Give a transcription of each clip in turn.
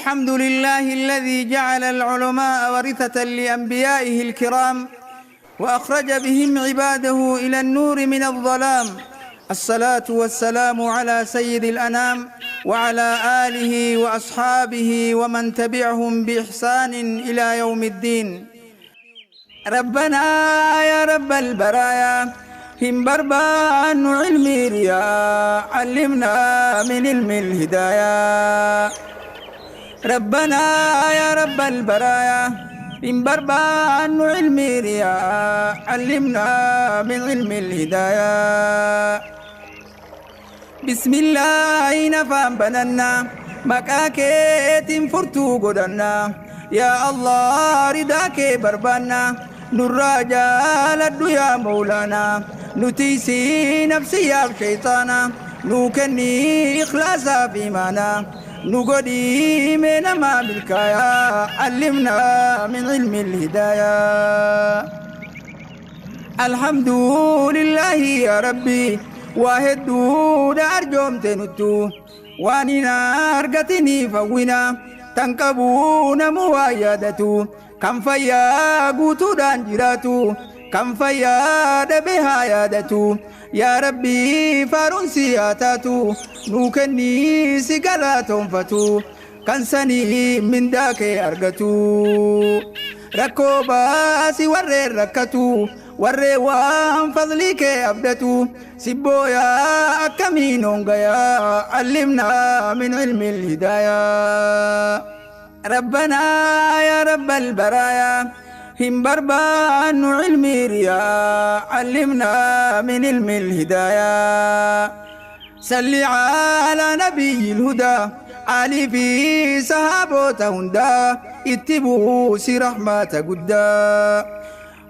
الحمد لله الذي جعل العلماء ورثة لأنبيائه الكرام وأخرج بهم عباده إلى النور من الظلام. الصلاة والسلام على سيد الأنام وعلى آله وأصحابه ومن تبعهم بإحسان إلى يوم الدين. ربنا يا رب البرايا هم بربان علمي رياء علمنا من علم الهدايا. ربنا يا رب البرايا إن بربان علمي رياء علمنا من علم الهدايا. بسم الله نفهم بننا مكاكيت فرتو قدنا يا الله رداك بربانا نراجا لدو يا مولانا نتيسي نفسي يا شيطانا نوكني إخلاصا في مانا نقدي من ما بالكايا علمنا من علم الهدايا. الحمد لله يا ربي واحد دون أرجوم تنتو واننا أرقتني فونا تنكبون موايدتو كم فيا قوتو دانجراتو كم فيا دبها يادتو يا ربي فارنسي آتاتو نوكني سيقالاتهم فتو كنسني من داك أرقتو ركوبا سوري ركتو وريوان فضلك أبدتو سبويا أكمين غيا علمنا من علم الهدايا. ربنا يا رب البرايا هم بربان علمي رياء علمنا من علم الهدايا. صل على نبي الهدى علي في صحابته هندا اتبعوا سي رحمة قدا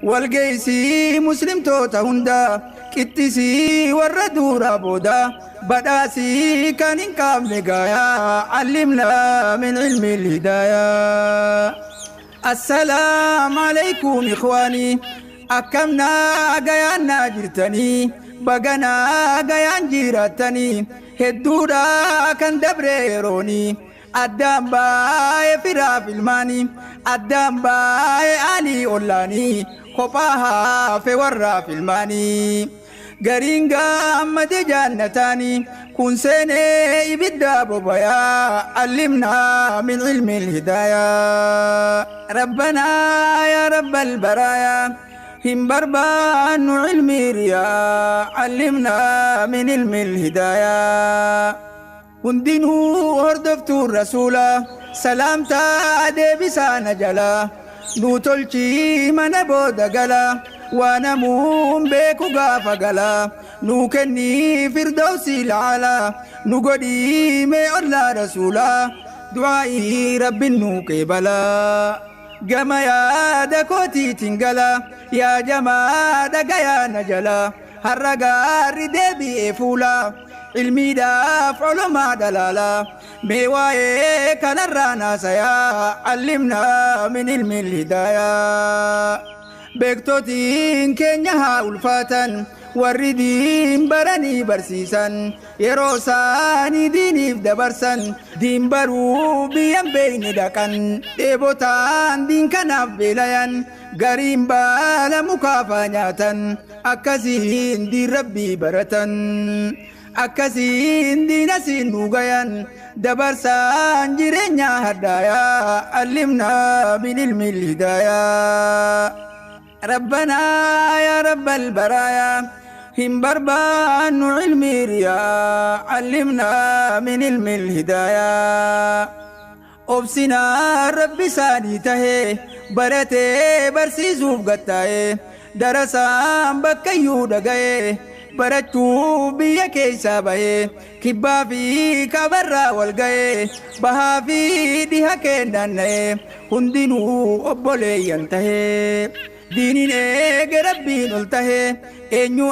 والقيسي مسلم توتا هندا كتسي والردور بودا بداسي كان انكام نقايا علمنا من علم الهدايا. السلام عليكم إخواني أكمنا قيانا جرتني بقنا قيان جيرتني هدودا كان دبريروني أدام باي فراف الماني أدام باي علي أولاني خطاها في ورا في الماني قرينغا أمد جنتاني كن سيني بدا بابايا علمنا من علم الهدايا. ربنا يا رب البرايا هم بربان علمي رياء علمنا من علم الهدايا. هندنو هردفتو الرسول سلامتا ديبسا نجلا نوتولشي من بودقلا ونموم بيكو غافقلا نوكني فردوسي العلا نقدي مي أرلا رسولا دعائي رب نوكي بلا جما يا دكوتي تنقلا يا جما دقيا نجلا هرقار ديبي فولا علمي داف علماء دلالا ميواي كان الرانا سيا علمنا من علم الهدايا. بكتوتين كينيا ألفاتا والردين براني برسيسا يروساني ديني دبرسا دين برو بيان بين دكان ديبوتان دين كناف بلايان غريم بالا مكافانياتا أكاسين دي ربي برتن أكاسين دي نسين نوغيان دبرسان جيرينيا هدايا علمنا من علم الهدايا. ربنا يا رب البرايا هم بربان علمي رياء علمنا من علم الهدايا. أبسنا ربي ساني تهي برتي برسي زوف قتاي درسان بكيو دقاي برتو بيا كيسا بهي كبا في كبرا والقاي بها في ديها كيناني هندنو أبولي ينتهي دينين إيج ربي نلتهي إنيو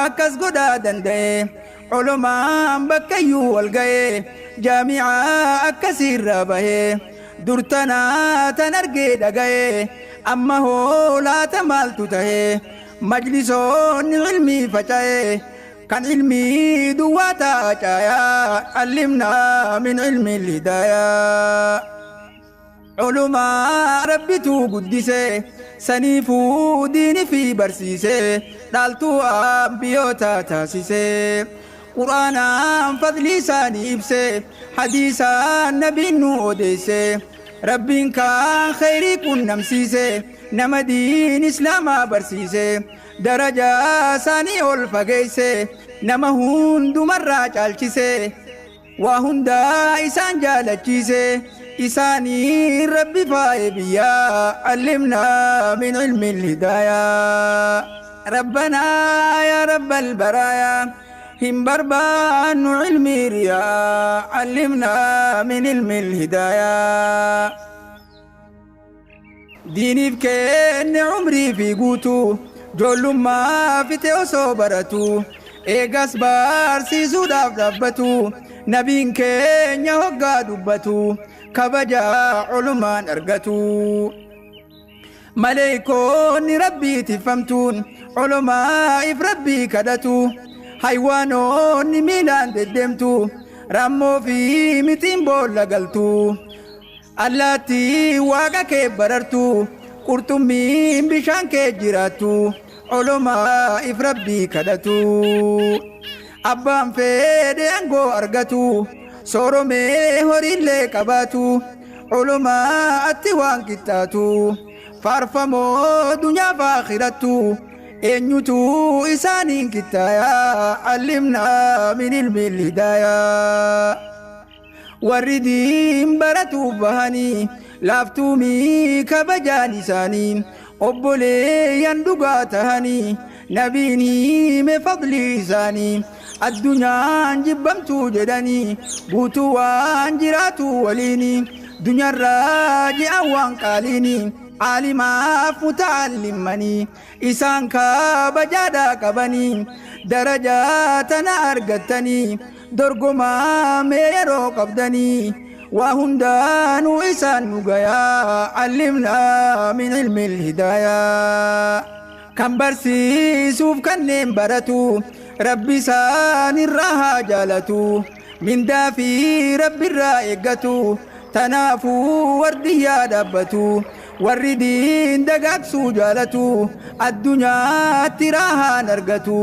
آكس قدا دندي علماء بكيو والقاي جامعة أكسير ربهي درتنا تنرقي دقاي أما هو لا تمال تتهي مجلسون علمي فتاي كان علمي دواتا جايا علمنا من علم الهدايا. Culumaa rabbituu guddise saniifuu diini fi barsiise dhaaltuu ambiyyoota taasise. Qur'aanaan fadli isaanii ibse hadiisaan nabiin nu odeesse. Rabbiin kaan khayrii qunnamsiise nama diin islaamaa barsiise darajaa isaanii ol fageesse nama hundumarraa caalchise. Waa hundaa isaan jaalachiise isaanii rabbi faaye biyyaa allimnaa min ilmi hidaayaa. Rabbanaa yaa rabbal baraayaa hin barbaannu ilmii riyaa allimnaa min ilmi hidaayaa. Diiniif kenne umrii fi guutuu joollummaa fixe osoo baratu eegas barsiisuudhaaf dhaabbatu nabiin keenya hoggaa dubbatu kabajaa culumaan argatu. Maleeykoonni rabbii tiffamtuun culumaa'if rabbii kadhatu haywaanonni miilaan deddeemtu rammoo fi mixiin boolla galtu. Allaattii waaqa kee barartu qurxummiin bishaan kee jiraattu culumaa'if rabbii kadhatu. Abbaan fedhe aangoo argatu sooromee horiillee qabaatu culumaatti waan qixxaatu faarfamoo dunyaaf akhirattu eenyutu isaaniin qixxaayaa allimnaa min ilmi hidaayaa. Warri diin baratuuf bahanii laaftuumii kabajaan isaanii obboleeyyan dhugaa tahanii nabiin hime fadlii isaanii addunyaan jibbamtuu jedhanii guutuu waan jiraatu waliini dunyarraa ji'an waan qaaliini caalimaaf muta'allimmanii isaan kabajaadhaa qabanii darajaa tana argattanii dorgomaa mee yeroo qabdanii waa hundaanuu isaan nu gayaa allimnaa min ilmi hidaayaa. Kan barsiisuuf kanneen baratu rabbi isaan irraa haa jaalatu mindaa fi rabbi irraa eeggatu tanaafuu wardiyyaa dhaabbatu warri diin dagaagsuu jaalatu addunyaatti raahaan argatu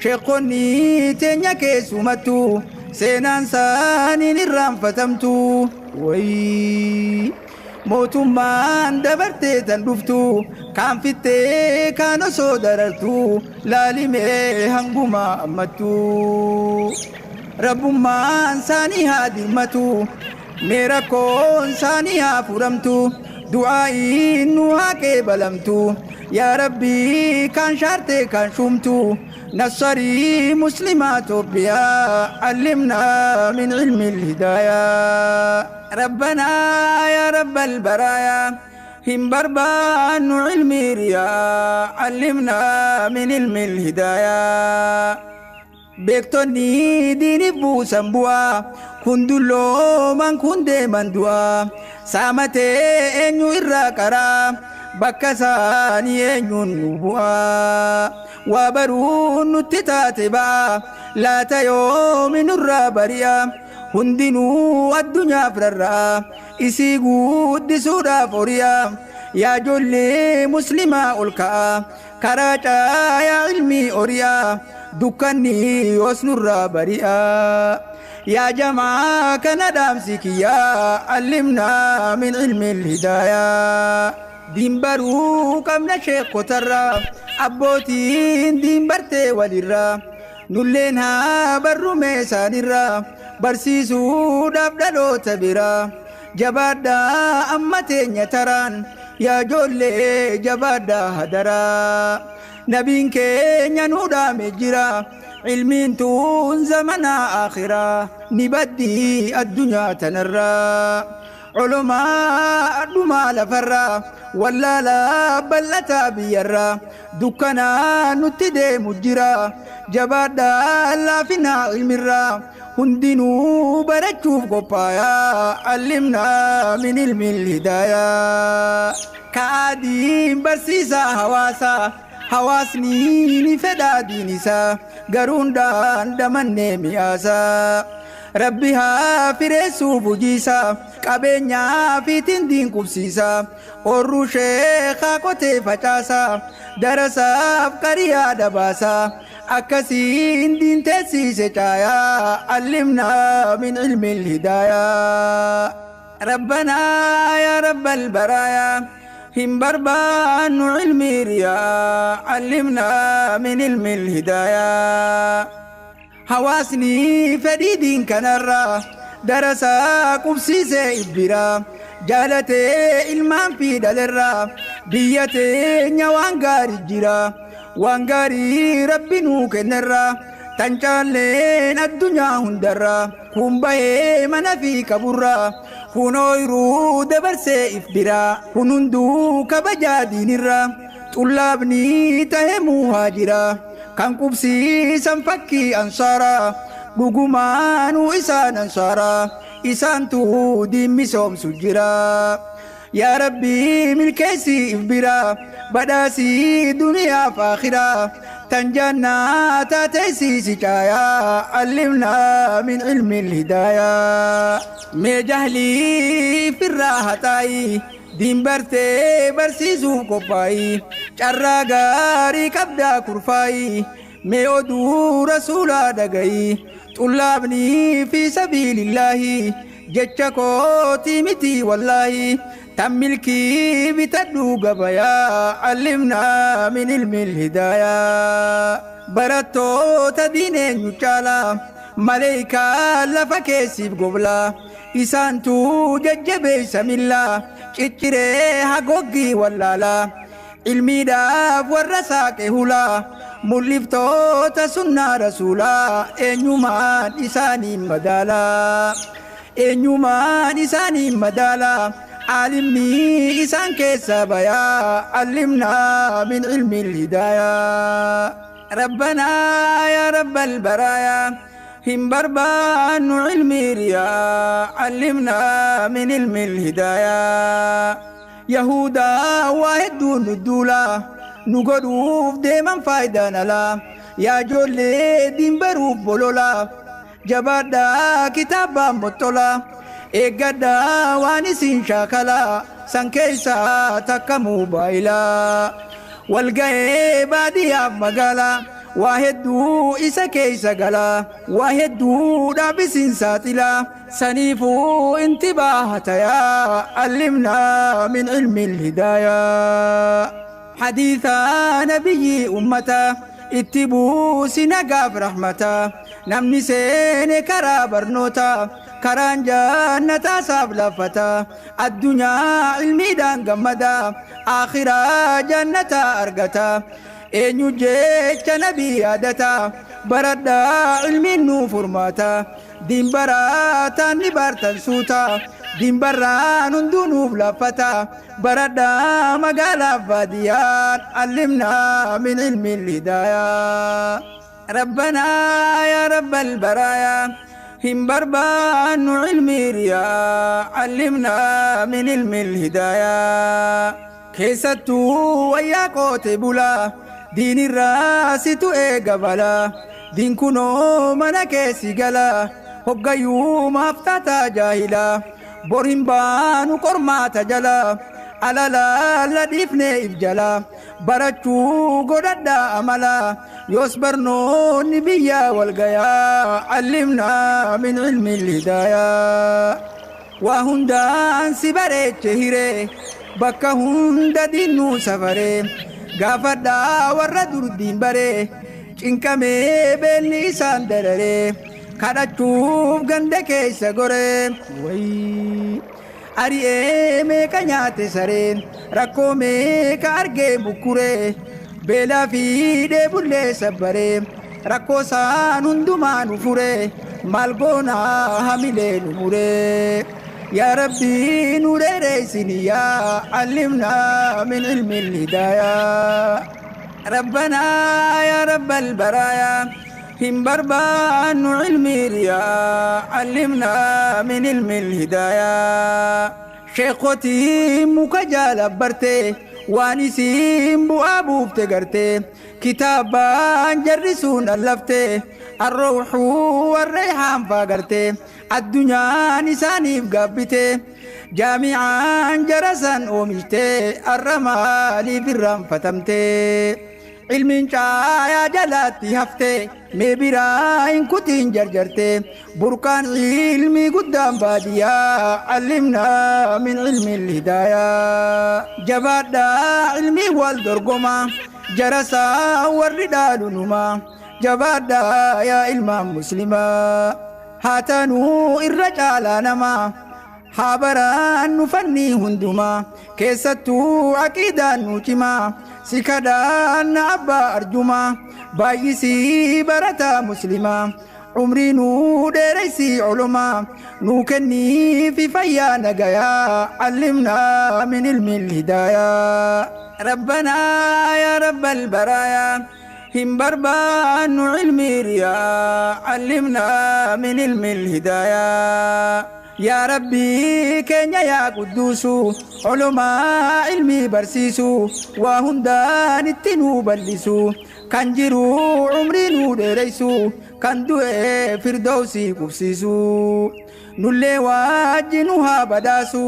sheekonni teenya keessumattu seenaan isaaniin irraanfatamtu wayii mootummaan dabartee tan dhuftu kaan fittee kaan osoo darartu laalimee hanguma ammattu rabbummaan isaanii haa dirmatu mee rakkoon isaanii haa furamtu du'aa'iin nu haa qeebalamtu yaa rabbii kaan shaartee kaan shuumtu nassarii muslimaa Itoophiyaa allimnaa min ilmi hidaayaa. Rabbanaa yaa rabbal baraayaa hin barbaannu ilmii riyaa allimnaa min ilmi hidaayaa. Beektonni diiniif buusan bu'aa kun dullooman kun deeman du'aa saamatee eenyu irraa qaraa bakka isaanii eenyuun nu bu'aa waa baruun nutti taate ba'a laata yoomi nurraa bari'a hundinuu addunyaaf rarra'a isii guddisuudhaaf hori'a yaa ijoollee muslimaa ol ka'a karaa caayaa ilmii hori'a dukkanni yoos nurraa bari'a. Yaa jamaa kana dhaamsi kiyyaa allimnaa min ilmi hidaayaa. Diin baruu qabna sheekotarraa abbootiin diin bartee walirraa nulleen haa barru meesaanirraa barsiisuudhaaf dhaloota biraa jabaadhaa amma teenya taraan yaa ijoollee jabaadhaa hadaraa nabiin keenya nuu dhaame jira ilmiin tun zamanaa akhiraa ni baddii addunyaa tanarraa culumaa adhumaa lafarraa wallaalaa bal'ataa biyyarraa dukkanaa nutti deemu jira jabaadhaa laafinaa ilmirraa hundinuu barachuuf qophaayaa allimnaa min ilmi hidaayaa. Kaadiin barsiisaa hawaasaa hawaasni ni fedhaa diin isaa garuu hundaan damannee mi'aasaa. Rabbi haa fireessuuf hojiisa qabeenyaa fi tindiin qubsiisa orruu sheekaa qotee facaasa darasaaf qariyaa dhabaasa akkasiin diinteessiise caayaa allimnaa min ilmi hidaayaa. Rabbanaa yaa rabbal baraayaa hin barbaannu ilmi riyaa allimnaa min ilmi hidaayaa. Hawaasni fedhii diin kanarraa darasaa qubsiisee ibbiraa jaalatee ilmaan fi dhalerraa biyya teenya waan gaarii jira waan gaarii rabbi nuu kennerraa tan caalleen addunyaa hundarraa kun bahee mana fi qaburraa kun ooyiruu dabarsee if biraa kun hunduu kabajaa diinirraa xullaabni tahe muhaajira kan qubsiisan fakkii ansaaraa dhugumaanuu isaan ansaaraa isaantu diin misoomsu jira. Yaa Rabbii milkeessii if biraa badhaasii duniyaaf akhiraa tan jannaa taateessii caayaa allimnaa min ilmi hidaayaa. Mee jahlii firraa haxaayii diin bartee barsiisuuf qophaa'ii carraa gaarii qabdaa kurfaayii mee oduu rasuulaa dhagayii xullaabni fi sabiilillaahi jecha kootii miti wallaahi tan milkii bitadhuu gabayaa allimnaa min ilmi hidaayaa. Barattoota diin eenyu caalaa maleeykaa lafa keessiif goblaa isaantu jajjabeessa millaa cicciree hagoggii wallaalaa ilmiidhaaf warra saaqe hulaa mul'iftoota sunnaa rasuulaa eenyumaan isaaniin madaalaa eenyumaan isaaniin madaalaa aalimni isaan keessa bayaa allimnaa min ilmi hidaayaa. Rabbanaa yaa rabbal baraayaa hin barbaannu ilmi riyaa allimnaa min ilmi hidaayaa. Yahudaa waa hedduun nu duulaa nu godhuuf deeman faayidaan alaa yaa ijoollee diin baruuf bololaa jabaadhaa kitaabaan mottolaa eeggadhaa waan isin shaakalaa san keessaa takka moobaayilaa walga'ee baadiyyaaf magaalaa waa hedduu isa keessa galaa waa hedduu dhaabisiin saaxilaa saniifuu intibaaha tayaa allimnaa min ilmi hidaayaa. Hadiisa nabiyyi ummata itti buusi nagaaf rahmata namni seene karaa barnoota karaan jannataa saaf laffata addunyaa ilmiidhaan gammada akhiraa jannataa argata eenyu jecha nabii yaadata baradhaa ilmiin nuu furmaata diin baraataan ni baartan suuta diin barraan hunduu nuuf laffata baradhaa magaalaaf baadiyyaan allimnaa min ilmi hidaayaa. Rabbanaa yaa rabbal baraayaa hin barbaannu ilmi riyaa allimnaa min ilmi hidaayaa. Keessattuu wayyaa qoote bulaa diinirraa situ eega balaa diin kunoo mana keessi galaa hoggayyuu maaf taataa jaahilaa bor hin baanu qormaata jalaa alalaalla dhiifnee if jalaa barachuu godhadhaa amalaa yoos barnoonni biyyaa walgayaa allimnaa min ilmi hidaayaa. Waa hundaan si bareeche hiree bakka hunda diinnuu safaree gaafadhaa warra dur diin baree cinqamee beelli isaan dararee kadhachuuf ganda keessa goree wayii ari'ee meeqa nyaate sareen rakkoo meeqa argee bukkuree beelaa fi dheebullee sabbaree rakkoo isaan hundumaa nu furee maal goonaa hamilee nu muree. Yaa Rabbii nu dheereessini yaa allimnaa min ilmi hidaayaa. Rabbanaa yaa rabbal baraayaa hin barbaannu ilmi riyaa allimnaa min ilmi hidaayaa. Sheekotii muka jaala bartee Waan isiin bu'aa buufte gartee, kitaabaan jarri sun allafte, arrooxuu warreeyhaan faa gartee, addunyaan isaaniif gaabbite, jaami'aan jara san oomishte, arra maaliif irraanfatamte? Ilmiin caayaa jalaatti hafte, mee biraa hin kutiin jarjarte, burqaan ilmii guddaan baadiyyaa, allimnaa min ilmi hidaayaa. Jabaadhaa, ilmii wal dorgomaa, jarasaa warri dhaalu numaa. Jabaadhaa yaa ilmaan muslimaa, haa taanuu irra caalaa namaa, haa baraannu fannii hundumaa, keessattuu aqiidaan nu cimaa. Si kadhaanna abbaa arjumaa, baay'isii barataa muslimaa, umrii nuu dheereysii, olumaa nuu kennii fi fayyaa nagayaa, allimnaa min ilmi hidaayaa. Rabbanaa yaa rabbal baraayaa, hin barbaannu ilmii riyaa, allimnaa min ilmi hidaayaa. Yaa rabbii keenya, yaa qudduusu, olumaa ilmii barsiisu, waa hundaan itti nuu bal'isu, kan jiru umrii nuu dheereysu, kan du'e firdawsii qubsiisu, nullee waajji nu haa badhaasu,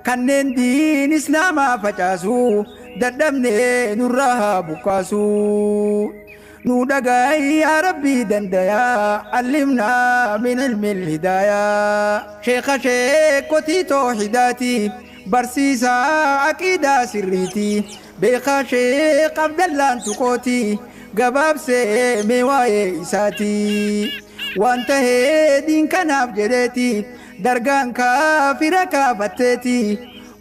kanneen diin islaamaa facaasu dadhabnee nurraa haa buqqaasu. Nu dhagayi yaa rabbii dandayaa, allimnaa min ilmi hidaayaa. Sheeka sheekotii tooxidaati, barsiisaa aqiidaa sirriiti, beekaa Sheek Abdallaan Tuqooti, gabaabsee mee waa'ee isaati. Waan tahee diin kanaaf jedheeti, dargaan kaafira kaafatteeti,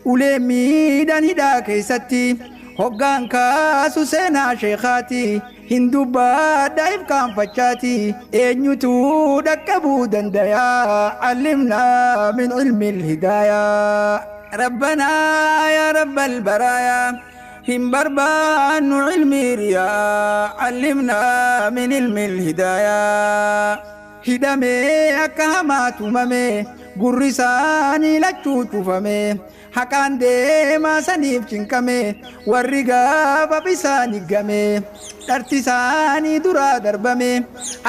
ulee miidhan hidhaa keessatti, hoggaan kaasu seenaa sheekaati, hin dubbadha if kaanfachaati, eenyutu dhaqqabuu dandayaa? Allimnaa min ilmi hidaayaa. Rabbanaa yaa rabbal baraayaa, hin barbaannu ilmii riyaa, allimnaa min ilmi hidaayaa. Hidhamee akka hamaa tumame, gurri isaanii lachuu cufame, haqaan deemaa saniif cinqame, warri gaafa bisaan higgame, dharti isaanii duraa darbame,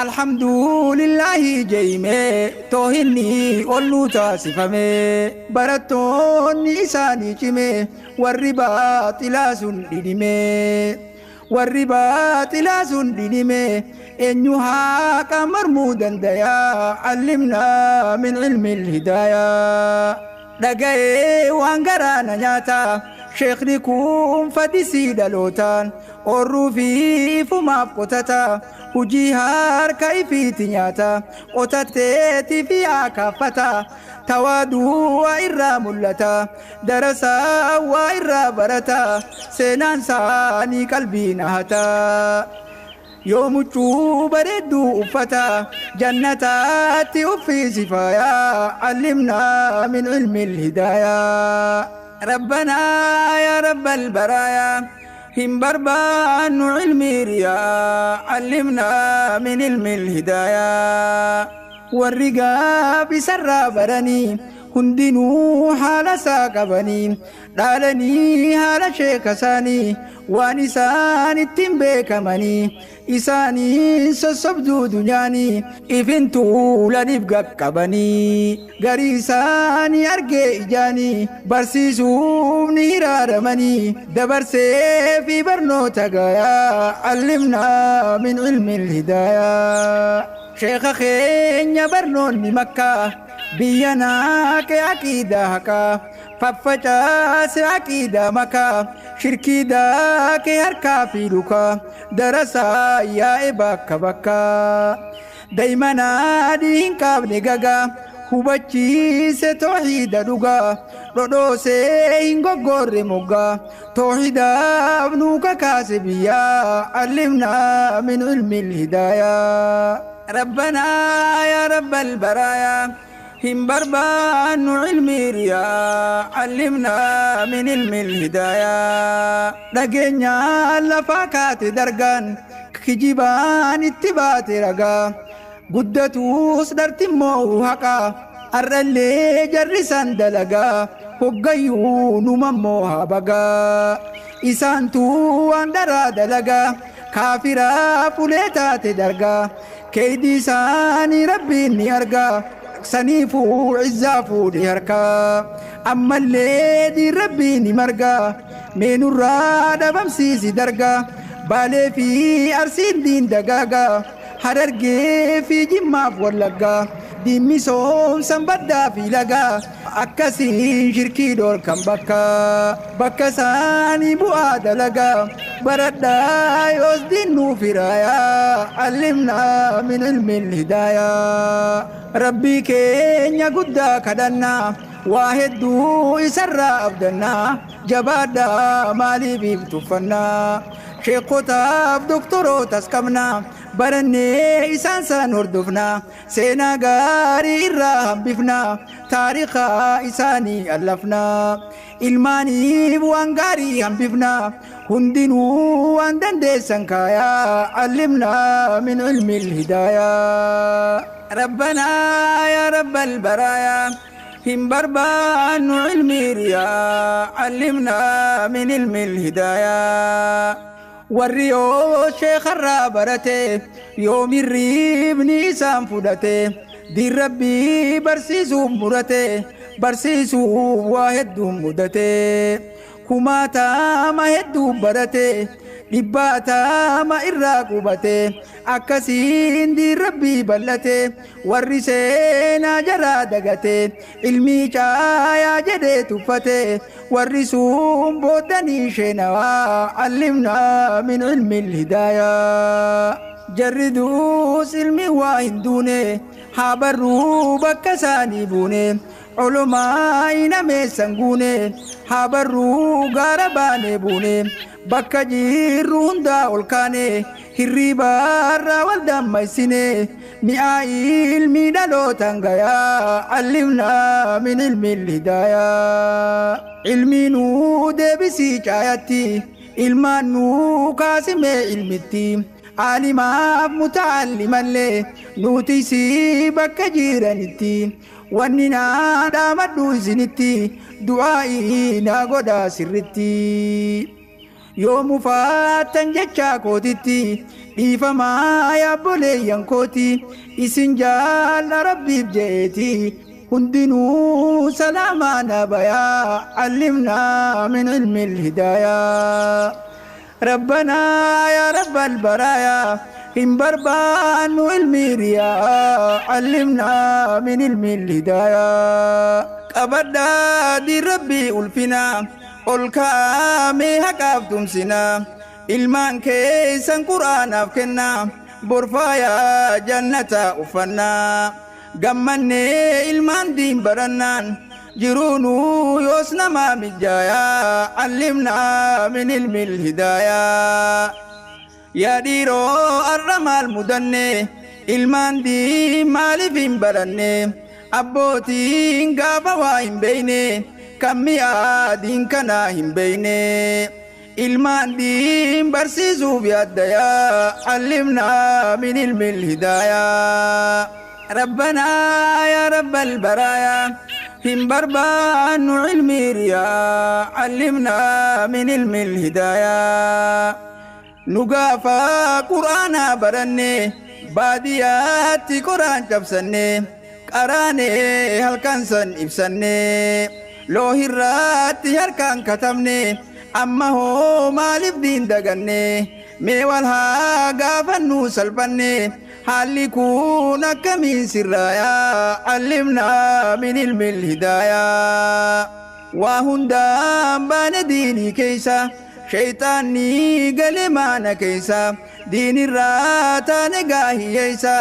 alhamdulillaahi jeeyime, toohinni ol nuu taasifame, barattoonni isaanii cime, warri baaxilaa sun dhidhime, warri baaxilaa sun dhidhime. Eenyu haqa mormuu dandayaa? Allimnaa min ilmi hidaayaa. Dhaga'ee waan garaa na nyaata, sheekni kun fadisii dhalootaan oorruu fi ifumaaf qotata, hujii harka ifiiti nyaata, qotateeti fi akaafata, tawaaduu waa irraa mul'ata, darasaa waa irraa barata, seenaan isaanii qalbii nahata. Yoo muccuu bareedduu uffata, jannataatti uffisi faayaa, allimnaa min ilmi hidaayaa. Rabbanaa yaa rabbal baraayaa, hin barbaannu ilmii riyaa, allimnaa min ilmi hidaayaa. Warri gaafisarraa baranii hundinuu haala isaa qabanii, dhaalanii haala sheeka isaanii, waan isaan ittiin beekamanii, isaanii sossobduu dunyaanii ifin tuulaniif qaqqabanii, garii isaanii argee ijaanii, barsiisuuf ni hiraaramanii, dabarsee fi barnoota gayaa, allimnaa min ilmi hidaayaa. Sheeka keenya barnoonni makkaa biyya naaqe, aqiidaa haqaa faffacaase, aqiidaa makaa, shirkii daakee harkaa fi lukaa, darasaa yaa'e bakka bakkaa, daymanaa hin qabne gagaa, hubachiise tooxiida dhugaa, dhodhoosee hin goggorre moggaa, tooxidaaf nuu kakaase biyyaa, allimnaa min ilmi hidaayaa. Rabbanaa yaa rabbal baraayaa, hin barbaannu ilmii riyaa, allimnaa min ilmi hidaayaa. Dhageenya lafaa kaate dargaan, kijibaan itti baate ragaa, guddatus dhartimmoo haqaa, har'allee jarrisan dalagaa, hoggayyuu numammoo haa bagaa. Isaantu waan dharaa dalagaa, kaafiraa fulee taate dargaa. Keeydii isaanii Rabbiin ni argaa, saniifuu izzaa fuudhe harkaa. Ammallee diin Rabbii ni margaa, mee nurraa dhabamsiisi dargaa. Baalee fi Arsiin diin dagaagaa, Harargee fi Jimmaaf Wallaggaa. Diin misoomsan baddaa fi lagaa, akkasiin shirkii dhoorkan bakka. Bakka isaanii bu'aa dalagaa, baradhaa yoos diin nuuf hiraayaa. Allimnaa min ilmil hidaayaa. Rabbii keenya guddaa kadhannaa, waa hedduu isarraa abdannaa. Jabaadhaa, maaliif if tuffannaa? Sheekotaaf doktorootas qabnaa, barannee isaan san hordofnaa. Seenaa gaarii irraa hambifnaa, taarikaa isaanii allafnaa. Ilmaaniif waan gaarii hambifnaa. Hundinuu waan dandeessan kaayaa. Allimnaa min ilmil hidaayaa. Rabbanaa yaa rabbal baraayaa, hin barbaannu ilmii riyaa. Allimnaa min ilmil hidaayaa. Warri yoo sheekarraa barate, yoomirriibni isaan fudhate, diin Rabbii barsiisuuf murate, barsiisuuf waa hedduun mudate. Kumaatama hedduu barate, dhibbaatama irraa qubate, akkasiin diin Rabbii bal'ate. Warri seenaa jaraa dagate, ilmii caayaa jedhee tuffate, warri sun booddanii sheenawaa. Allimnaa min ilmil hidaayaa. Jarri duus ilmi waa hin duune, haa barruu bakka isaanii buune. Olumaa inameessan guune, haa barruu gaara baane buune. Bakka jirru hundaa ol kaane, hirriibaarraa wal dammaysine, mi'aa ilmii dhalootan gayaa. Allimnaa min ilmil hidaayaa. Ilmii nuu deebisii caayatti, ilmaan nuu kaasimee ilmitti. Aalimaaf mutaallimallee nutisii bakka jiranitti. Wanni naa dhaamadhu isinitti, du'aa'ii naa godhaa sirritti. Yoo mufaattan jechaa kootitti, dhiifamaa yaabboleeyyan kooti. Isin jaalla Rabbiif je'eeti. Hundinuu salaamaa na bayaa. Allimnaa min ilmil hidaayaa. Rabbanaa yaa rabbal baraayaa, hin barbaannu ilmii riyaa. Allimnaa min ilmil hidaayaa. Qabadhaa diin Rabbii ulfinaa, ol kaa'amee haqaaf tumsinaa. Ilmaan keessan Qur'aanaaf kennaa, borfaayaa jannata uffannaa. Gammannee ilmaan diin barannaan, jiruunuu yoos namaa mijaayaa. Allimnaa min ilmil hidaayaa. Yaa dhiiroo, arra maal mudanne? Ilmaan diin maaliif hin baranne? Abbootiin gaafa waa hin beeyne, kan mi'aa diin kanaa hin beeyne, ilmaan diin barsiisuuf yaaddayaa. Allimnaa min ilmil hidaayaa. Rabbanaa yaa rabbal baraayaa, hin barbaannu ilmii riyaa. Allimnaa min ilmil hidaayaa. Nu gaafa Qur'aanaa baranne, baadiyyaatti qoraan cabsanne, qaraanee halkan san ibsanne, loohirraatti harkaan katabne. Amma hoo maaliif diin daganne? Mee wal haa gaafannuu salphanne. Haalli kun akkamiin sirraayaa? Allimnaa min ilmil hidaayaa. Waa hundaan baane diinii keeysa, shayxaanni gale maana keeysa, diinirraa taane gaahiyyeeysa.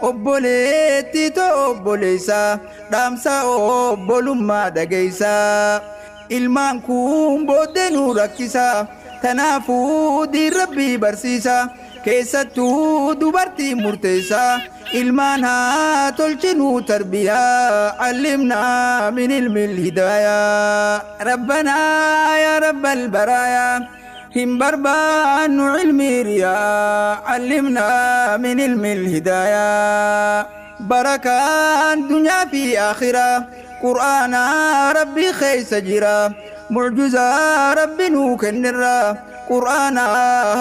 Obboleetti too, obboleeysa, dhaamsa obbolummaa dhageeysa. Ilmaan kun booddee nu rakkisa, tanaafuu diin Rabbii barsiisa. Keessattuu dubartiin murteessa, ilmaan haa tolchinuu tarbiyaa. Allimnaa min ilmil hidaayaa. Rabbanaa yaa rabbal baraayaa, hin barbaannu ilmii riyaa. Allimnaa min ilmil hidaayaa. Barakaan dunyaa fi akhiraa qur'aanaa Rabbii keessa jira. Mucjizaa Rabbi nuu kennerra Qur'aana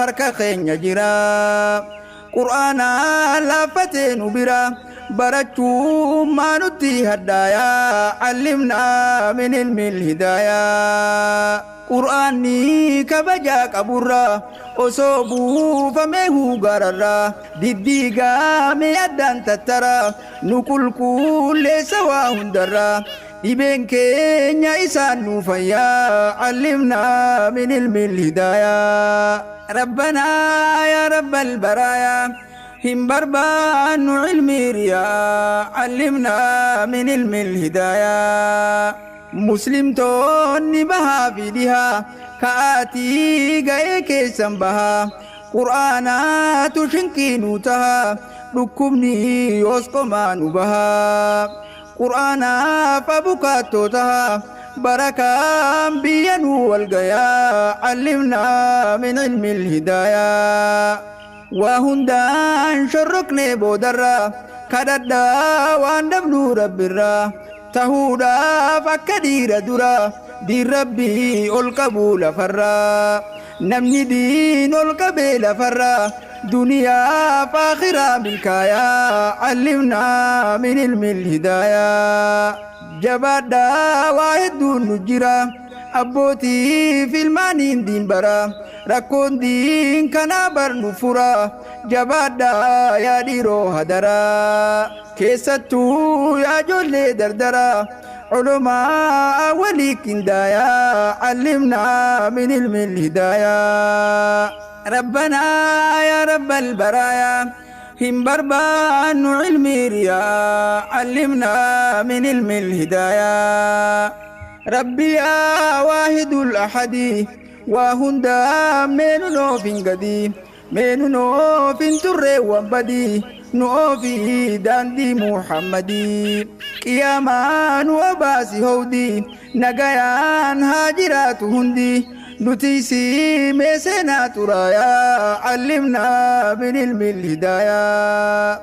harka keenya jira. Qur'aana laaffatee nu bira barachuu maanutti hadhaayaa allimnaa min ilmi hidaayaa. Qur'aanni kabajaa qaburra osoo buufamee huugararra diddiigamee addaan tattara nu qulqulleessa waa hundarra dhibeen keenya isaan nu fayyaa allimnaa min ilmi hidaayaa. Rabbanaa yaa rabbal baraayaa hin barbaannu ilmi riyaa allimnaa min ilmi hidaayaa. Muslimtoonni bahaa fi dhihaa ka'aatii ga'ee keessan bahaa Qur'aanaatu shinqii nu tahaa dhukkubni yoos qomaa nu bahaa Qur'aanaaf abukaattoo tahaa barakaan biyya nu wal gayaa allimnaa min ilmi hidaayaa. Waa hundaan shorroknee boodarraa kadhadhaa waan dhabnuu rabbirraa tahuudhaaf akka dhiira dura diin rabbii ol qabuu lafarraa namni diin ol qabee lafarraa duniyaaf akhiraa milkaayaa allimnaa min ilmi hidaayaa. Jabaadhaa waa hedduun nu jira abbootiif ilmaaniin diin bara rakkoon diin kanaa barnu fura jabaadhaa yaa dhiiroo hadaraa keessattuu yaa ijoollee dardaraa culumaa walii qindaayaa allimnaa min ilmi hidaayaa. Rabbanaa yaa rabbal baraayaa hin barbaannu ilmi riyaa allimnaa min ilmi hidaayaa. Rabbi yaa waahidul ahadii waa hundaa meenu noof hin gadii meenu noof hin turreewwan badii nu oofii daandii Muhammadii qiyaamaa nu obaasi howdii nagayaan haa jiraatu hundi nuti sii mee seenaa xuraayaa allimnaa min ilmi hidaayaa.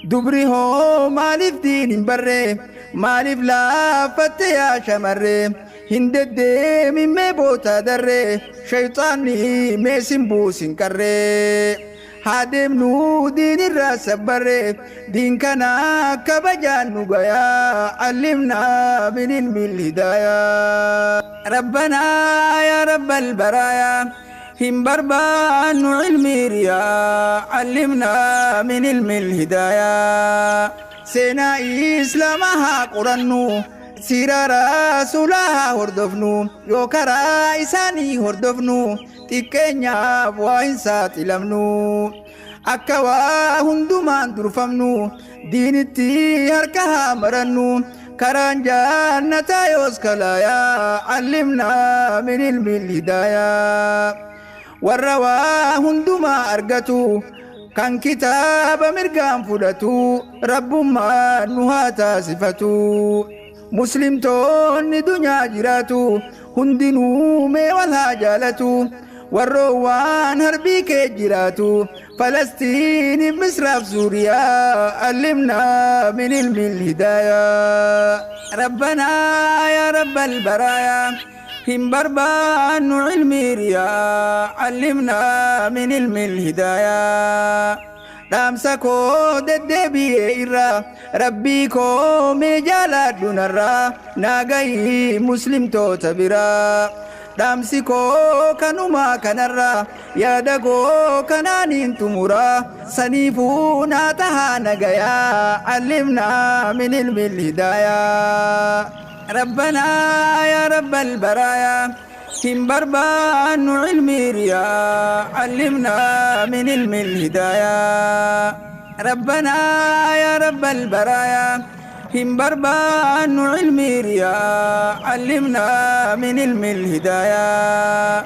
Dubri hoo maaliif diin hin barree maaliif laaffatte yaa shamarree hin deddeemin mee boota darree shayxaanni mee sin buusin qarree haa deemnuu diinirraa sabbarree diin kana kabajaan nu gayaa allimnaa min ilmi hidaayaa. Rabbanaa yaa rabbal baraayaa hin barbaannu ilmi riyaa allimnaa min ilmi hidaayaa. Seenaa islaamaa haa qorannu siira rasuulaa haa hordofnu yoo karaa isaanii hordofnu xiqqeenyaaf waa hin saaxilamnu akka waa hundumaan durfamnu diinitti harka haa marannu karaan jannataa yoos kalaayaa allimnaa min ilmi hidaayaa. Warra waa hundumaa argatu kan kitaaba mirgaan fudhatu rabbummaan nu haa taasifatu. Muslimtoonni dunyaa jiraatu hundinuu mee wal haa jaalatu warroowwan harbii kee jiraatu Falastiiniif Misraaf Suuriyaa allimnaa min ilmi hidaayaa. Rabbanaa yaa rabbal baraayaa hin barbaannu ilmi riyaa allimnaa min ilmi hidaayaa. Dhaamsa koo deddeebi'ee irraa rabbii koo mee jaaladhu narraa naa gahii muslimtoota biraa. Dhaamsi koo kanumaa kanarraa yaada koo kanaaniin xumuraa saniifuu naa tahaa nagayaa allimnaa min ilmi hidaayaa. Rabbanaa yaa rabbal baraayaa hin barbaannu ilmi riyaa allimnaa min ilmi hidaayaa. Rabbanaa yaa rabbal baraayaa hin barbaannu ilmi riyaa allimnaa min ilmi hidaayaa.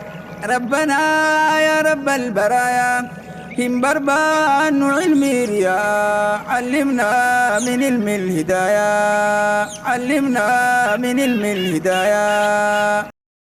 Rabbanaa yaa rabbal baraayaa hin barbaannu ilmi riyaa allimnaa min ilmi hidaayaa. Allimnaa min ilmi hidaayaa.